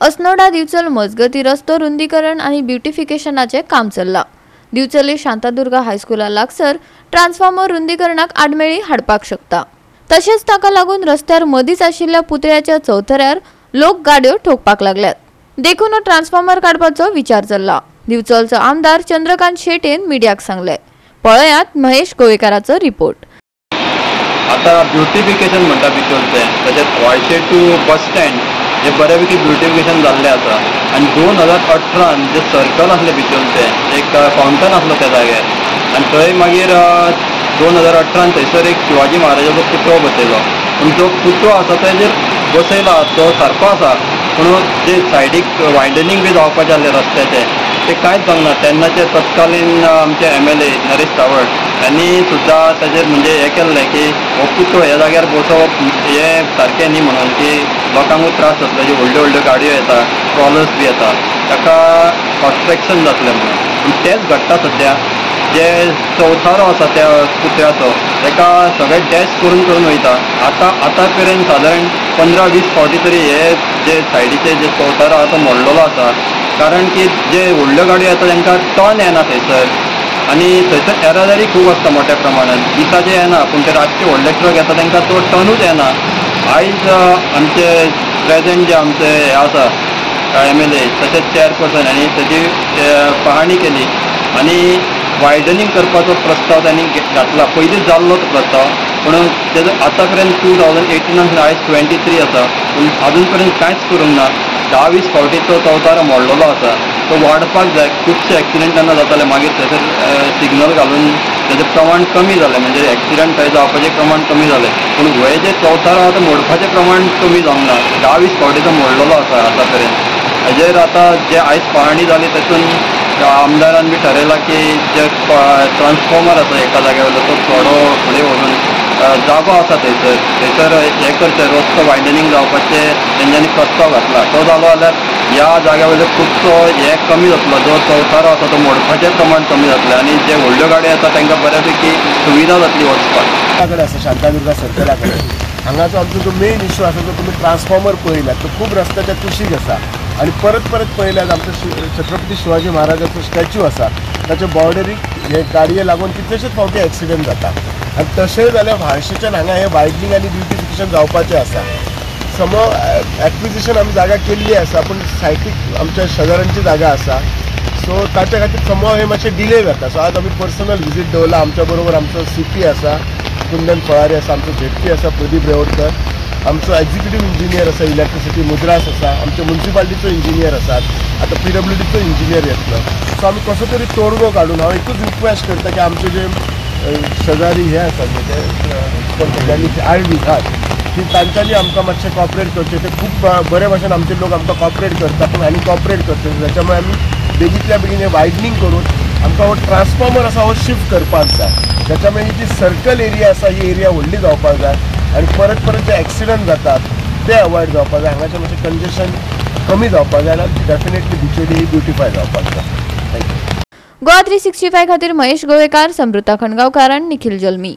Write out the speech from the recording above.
अस्नोडा दिवचल मजगती रस्तो रुंदीकरण आनी ब्युटिफिकेशनाचें काम चल्लां. दिवचले शांतादुर्गा हायस्कुला लागसर ट्रान्सफॉर्मर रुंदीकरणाक आडमेळी हाडपाक शकता. तशेंच ताका लागून रस्त्यार मदींच आशिल्ल्या पुतळ्याच्या चौथऱ्यार लोक गाडयो ठोकपाक लागल्यात. देखून हो ट्रान्सफॉर्मर काडपाचो विचार चल्ला. दिवचलचो आमदार चंद्रकांत शेटेन मिडियाक सांगलें. पळयात महेश गोवेकाराचो रिपोर्ट. आता ब्युटिफिकेशन म्हणटा बिचोलचें, तशेंच व्हाळशे टू बस स्टँड हे बऱ्यापैकी ब्युटिफिकेशन जाल्लें आसा. आनी 2018 जे सर्कल आसलें बिचोलचें, एक फावंटन आसलो त्या जाग्यार, आनी थंय मागीर 2018 थंयसर एक शिवाजी महाराजाचो पुतळो बसयलो. पूण जो पुतळो आसा तेजेर बसयला तो सारको आसा, पूण जे सायडीक वायडनींग बी जावपाचें आसलें रस्त्याचें ते कांयच जावंक ना. तेन्नाचे तत्कालीन आमचे MLA Naresh Sawant ह्यांनी सुद्दां ताजेर म्हणजे हें केल्लें की हो पुतळो ह्या जाग्यार बसोवप हें सारकें न्ही म्हणून, की लोकांकूय त्रास जातलो, ज्यो व्हडल्यो व्हडल्यो गाडयो येता, ट्रॉलर्स बी येता, ताका ऑब्स्ट्रक्शन जातलें म्हणून. पूण तेंच घडटा सद्या. जे चौथारो आसा त्या पुतळ्याचो ताका सगळे डॅश करून करून वयता. आतां आतां मेरेन सादारण 15-20 फावटी तरी हे जे सायडीचे जे चौथारो आसा तो मोडलेलो आसा. कारण की जे व्हडल्यो गाडयो येता तांकां टर्न येना थंयसर, आनी थंयसर येरादारी खूब आसता मोठ्या प्रमाणान. दिसाचे येना, पूण ते रातचे व्हडले ट्रक येता तांकां तो टर्नूच येना. आयज आमचे प्रेजेंट जे आमचे हे आसा MLA तशेंच चेअरपर्सन हांणी ताजी पहाणी केली आनी वायडनींग करपाचो प्रस्ताव तांणी घातला. पयलींच जाल्लो तो प्रस्ताव, पूण तेजो आतां पर्यंत 2018 आयज 23 आसा, पूण आजून पर्यंत कांयच करूंक ना. 10-20 फावटी तो चौथारो मोडलेलो आसा, तो वाडपाक जाय. खुबशे एक्सिडंट तेन्ना जाताले, मागीर थंयसर सिग्नल घालून तेजें प्रमाण कमी जालें, म्हणजे एक्सिडंट थंय जावपाचें प्रमाण कमी जालें. पूण हे जे चौथारो आसा तो मोडपाचें प्रमाण कमी जावंक ना. 10-20 फावटी तो मोडलेलो आसा आतां पर्यंत. हेजेर आतां जे आयज पहाणी जाली तातूंत आमदारान बी ठरयलां की जे ट्रान्सफॉर्मर आसा एका जाग्या वयलो तो थोडो फुडें व्हरून जागो आसा थंयसर थंयसर हें करचें, रस्तो वायडनींग जावपाचें तेंच्यांनी प्रस्ताव घातला. तो जालो जाल्यार ह्या जाग्या वयलो खुबसो हें कमी जातलो, जो चौथारो आसा तो मोडपाचें प्रमाण कमी जातलें आनी जे व्हडल्यो गाडयो येता तांकां बऱ्यापैकी सुविधा जातली वचपाक. कडेन आसा शांतादुर्गा सर्कला कडेन हांगाचो आमचो जो मेन इशू आसा तो तुमी ट्रान्सफॉर्मर पळयल्यात तो खूब रस्त्याच्या कुशीक आसा आनी परत परत पळयल्यात आमचो छत्रपती शिवाजी महाराजाचो स्टॅच्यू आसा ताच्या बॉर्डरीक हे गाडये लागून कितलेशेच फावटी एक्सिडंट जाता. आनी तशें जाल्यार व्हाळशेच्यान हांगा हें वायडनींग आनी ब्युटिफिकेशन जावपाचें आसा. समज एक्विजिशन आमी जागा केल्ली आसा, पूण सायटीक आमच्या शेजाऱ्यांची जागा आसा, सो ताच्या खातीर समज हे मातशें डिले जाता. सो आज आमी पर्सनल विजीट दवरला. आमच्या बरोबर आमचो CP आसा कुंदन फळारी आसा, आमचो ZP आसा प्रदीप रेवडकर, आमचो एक्झिक्युटीव इंजिनियर आसा इलेक्ट्रिसिटी मुद्रास आसा, आमच्या मुन्सिपालिटीचो इंजिनियर आसात, आतां PWDचो इंजिनियर येतलो. सो आमी कसो तरी तोडगो काडून हांव एकूच रिक्वेस्ट करता की आमचे जे शेजारी हे आसात न्ही ते आळवी घाट की तांच्यांनी आमकां मातशें कॉपरेट करचें. ते खूब बरे भाशेन आमचे लोक आमकां कॉपरेट करता, पूण आनी कॉपरेट करचे. त्याच्यामुळे आमी बेगींतल्या बेगीन हें वायडनींग करून आमकां हो ट्रान्सफॉर्मर आसा हो शिफ्ट करपाक जाय. त्याच्यामुळे ही जी सर्कल एरिया आसा ही एरिया व्हडली जावपाक जाय आनी परत परत जे एक्सिडंट जातात ते अवॉयड जावपाक जाय. हांगाचें मातशें कंजेशन कमी जावपाक जाय आनी डेफिनेटली बिचोली ही ब्युटिफाय जावपाक जाय. Thank you. Goa 365 खातीर महेश गोवेकार, समृता खणगांवकार आनी निखिल जल्मी.